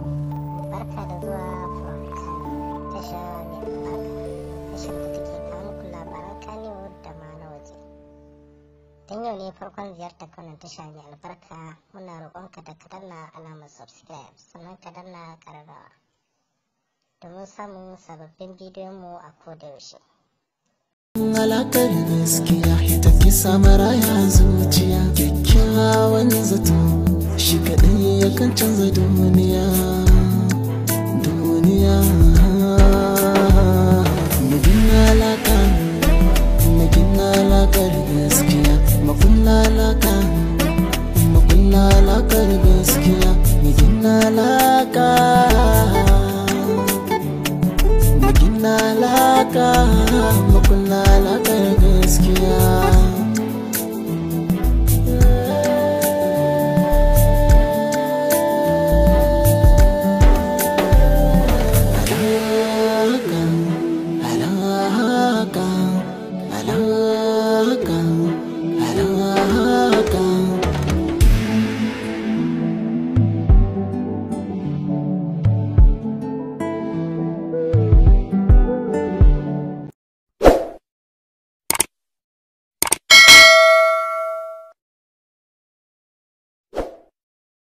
Barka da zuwa From Kano, tasha mai albarka, tashar da take kawo muku labaran Kannywood da ma na waje. Don yau ne farkon ziyartar wannan tasha mai albarka, muna roƙonka da ka danna alamar subscribe, sannan ka danna ƙararrawa domin samun sababbin bidiyon mu a koda yaushe. Alakar gaskiya ita ke samaraya zuciya, kyakkyawan zato shi kaɗai yakan canza.